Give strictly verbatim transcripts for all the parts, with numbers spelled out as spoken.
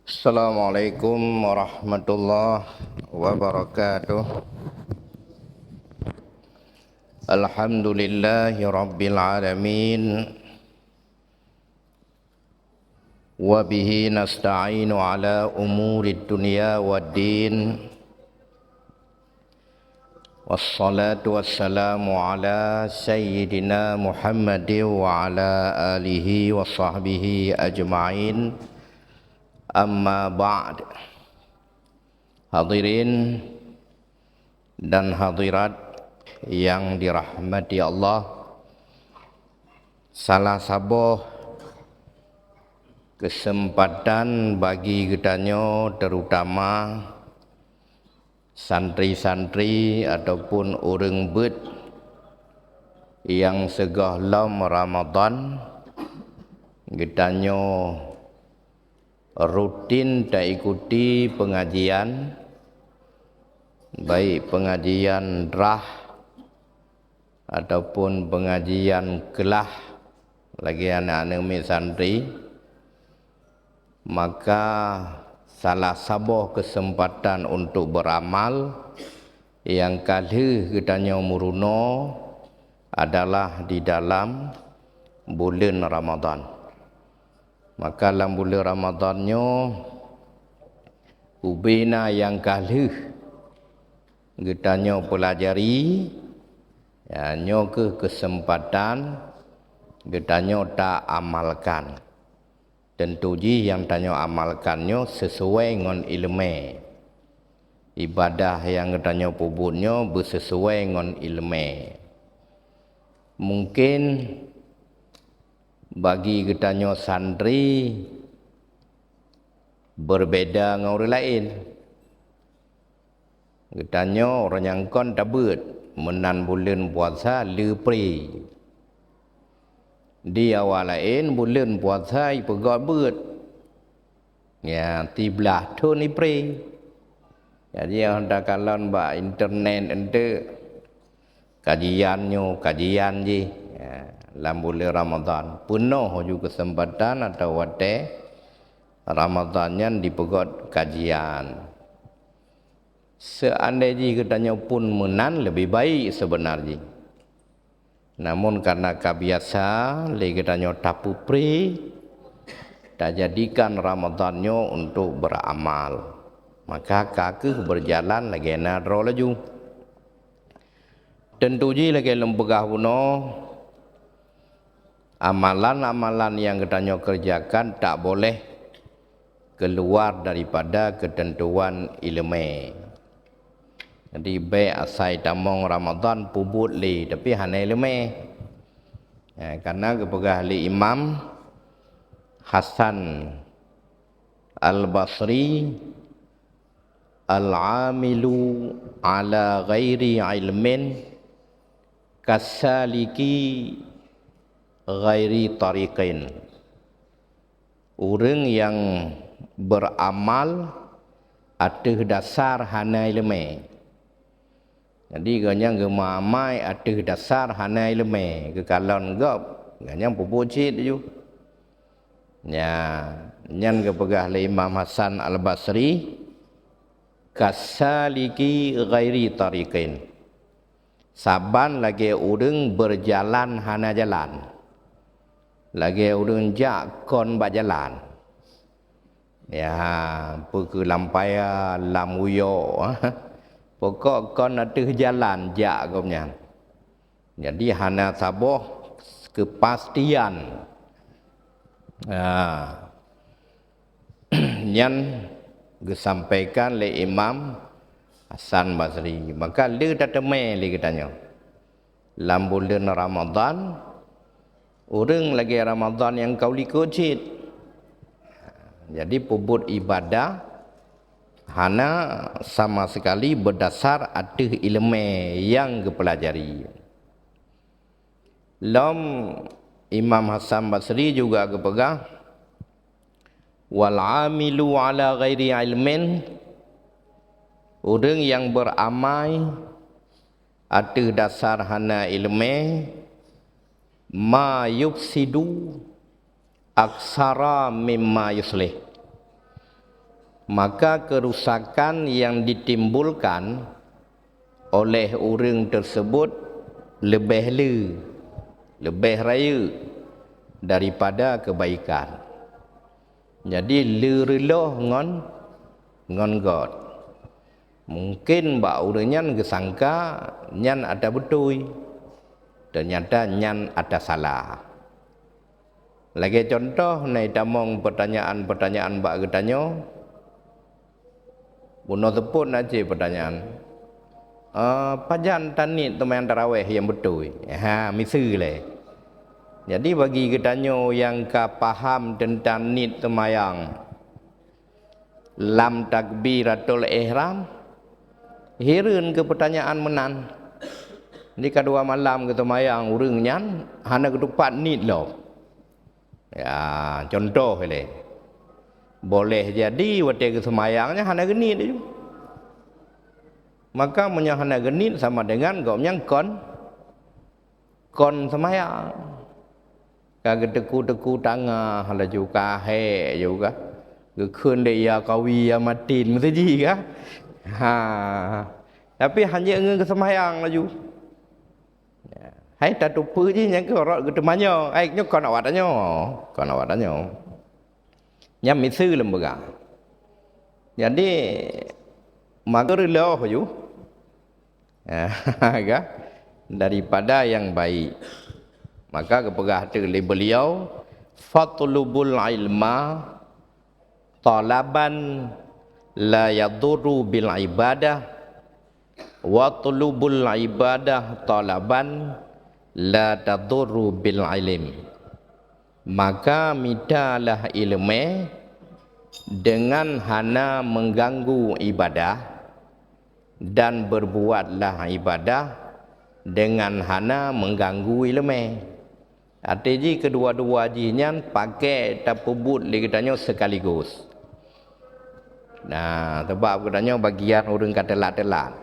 Assalamualaikum warahmatullahi wabarakatuh. Alhamdulillahi rabbil alamin. Wa bihi nasta'inu ala umurid dunya waddin. Wassalatu wassalamu ala sayyidina Muhammadin wa ala alihi wa sahbihi ajma'in. Amma ba'd. Hadirin dan hadirat yang dirahmati Allah, salah saboh keuseumpatan bagi geutanyoe, terutama santri-santri ataupun ureuëng beuet nyang sigohlom Ramadhan, geutanyoe rutin taikuti peungajian, baik peungajian drah ataupun peungajian keulah lagée aneuëk-aneuëk miet santri, maka salah saboh keuseumpatan untuk beuramal nyang ka lheueh geutanyoe meurunoe adalah di dalam buleuen Ramadhan. Maka lam buleuen Ramadhan nyoe, ubena nyang ka lheueh geutanyoe peulajari, ya, nyoe kheueh keuseumpatan geutanyoe taamalkan. Teuntu jih nyang tanyoe amalkan nyoe sisuai ngon iéleumé. Ibadah nyang geutanyoe peubuet nyoe beusisuai ngon iéleumé. Mungken bagi geutanyoe santri berbeda ngon ureuëng laén. Geutanyoe ureuëng nyang kon tabeuet, meunan buleuen puasa le pré. Di awak laén buleuen puasa ipeugöt beuet. Ya, siblaih thon ipré. Jadi, óh takalon bak internet enteuk, kajian nyoe, kajian jih, ya, lam buleuen Ramadhan. Peunoh ju keuseumpatan atau watée Ramadhan nyan dipeugöt kajian. Seandai jih geutanyoe pun meunan, leubeh baik seubeuna jih. Namun, kareuna ka biasa lé geutanyoe tapeupré, tajadikan Ramadhan nyoe untuk beuramal, maka ka kheueh beujalan lagée na droe laju. Teuntu jih lagée lôn peugah bunoe, amalan-amalan nyang geutanyoe keureujakan tak boleh keuluar daripada keuteuntuan iéleumé. Jadi, bék asai tamong Ramadhan peubuet lé, tapi hana iéleumé. Ya, kareuna geupeugah lé Imam Hasan Al-Basri, "Al-amilu ala ghairi ilmin kasaliki ghairi tariqin." Ureuëng nyang beuramal ateueh dasar hana iéleumé. Jadi, gobnyan geumeuamai ateueh dasar hana iéleumé, geukalon gob, gobnyan peubuet cit ju. Nya, nyan geupeugah lé Imam Hasan Al-Basri, "Kasaliki ghairi tariqin." Saban lagée ureuëng beujalan hana jalan, lagée ureuëng jak kon bak jalan. Ya, peu kheueh lam paya, lam uyok, pokok kon ateueh jalan jak gobnyan. Jadi, hana saboh keupastian. Ha. Nyan geusampaikan lé Imam Hasan Basri. Maka le tateumé lé geutanyoe, lam buleuen Ramadhan, ureuëng lagée Ramadhan nyang ka u likot cit. Jadi, peubuet ibadah hana sama sekali beudasar ateueh iéleumé nyang geupeulajari. Lom Imam Hasan Basri juga geupeugah, "Wal amilu ala ghairi ilmin," ureuëng nyang beuramai ateueh dasar hana iéleumé, "ma yufsidu aksara mimma yuslih." Maka kerusakan yang ditimbulkan oleh ureuëng tersebut leubeh le, leubeh rayeuk daripada kebaikan. Jadi, le reuloh ngon, ngon göt. Mungkin bak ureuëng nyan geusangka nyan atra beutôi, teunyata nyan atra salah. Lagée cuntoh, na itamong peutanyaan-peutanyaan bak geutanyoe, bunoe seupôt na cit peutanyaan, "Eh, pajan taniet teumayang tarawéh nyang beutôi?" Ha, miseue lé. Jadi, bagi geutanyoe nyang ka paham teuntang niet teumayang lam takbiratul ihram, hireuen keu peutanyaan meunan. Di kadua malam geuteumayang ureuëng nyan hana geutupat niet lom. Ya, cuntoh ilée. Boleh jadi watée geuseumayang nyan hana geuniet laju. Maka meunyoe hana geuniet sama dengan gobnyan kon, kon seumayang. Ka geuteuku-teuku tangah laju, ka hék laju ka. Geukheun lé ya kawi ya matin meuseujih ka. Ha. Tapi hanjeuet ngon geuseumayang laju. Ya. Hai tateupeue jih nyang keu rot geuteumanyong. Hai nyoe kon awak tanyoe. Kon awak tanyoe. Nyan miseue lom peugah. Jadi, maka reuloh ju, ka, daripada nyang baik. Maka geupeugah teuk lé beuliau, "Fatlubul ilma talaban la yadurru bil ibadah, watlubul ibadah talaban la tadurru bil ilm." Maka mitalah iéleumé deungon hana meuganggu iébadah, dan beurbuatlah iébadah deungon hana meuganggu iéleumé. Até jih keudua-dua jih nyan paké tapeubuet lé geutanyoe sekaligus. Nah, sabab geutanyoe bagian ureuëng ka teulat-teulat.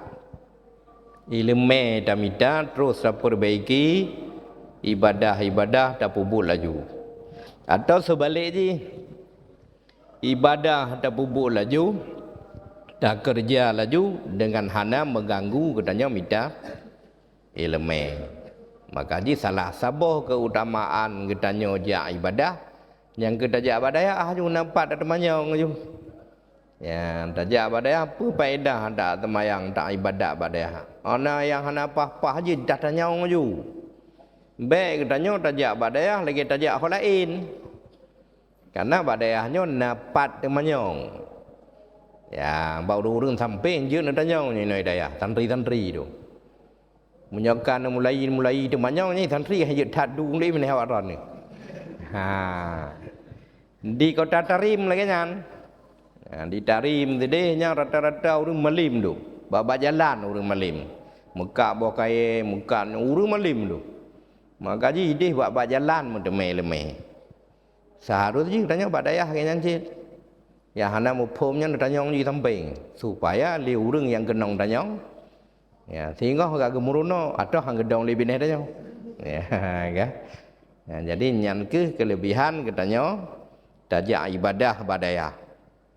Iéleumé tamita, terus tapeubaiki, iébadah-iébadah tapeubuet laju. Atau seubalek jih, iébadah tapeubuet laju, takeureuja laju deungon hana meuganggu geutanyoe mita iéleumé. Maka jih salah saboh keutamaan geutanyoe jak iébadah, nyang keu tajak bak dayah laju na pat tateumanyong laju. Ya, tajak bak dayah peue faedah tateumanyong, taiébadat bak dayah? Hana nyang hana paih-paih jih tatanyong laju. Bék geutanyoe tajak bak dayah lagée tajak ho laén. Kareuna bak dayah nyoe na pat teumanyong. Ya, bak ureuëng-ureuëng sampéng jeuet neutanyong nyoe inoe dayah, santri-santri tu. Meunyoe ka neumulai-mulai teumanyong nyoe santri, han jeuet that duek lé binéh awak droeneuh. Ha. Di kota Tarim lagée nyan. Ha, di Tarim sideh nyan rata-rata ureuëng malem tu. Bak-bak jalan ureuëng malem. Meukak boh kayée, meukak ureuëng malem tu. Maka jih ideh bak-bak jalan meuteumé-leumé. Seuharus jih geutanyoe bak dayah lagée nyan cit. Nyang hana muphom nyan tanyong jih sampéng, supaya lé ureuëng nyang keunong tanyong, ya, singoh ka geumeurunoe atau han geudong lé binéh tanyoe. Ya, ka. Ya, jadi nyan kheueh keulebihan geutanyoe tajak iébadah bak dayah.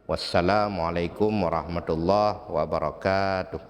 Wassalamualaikum warahmatullahi wabarakatuh.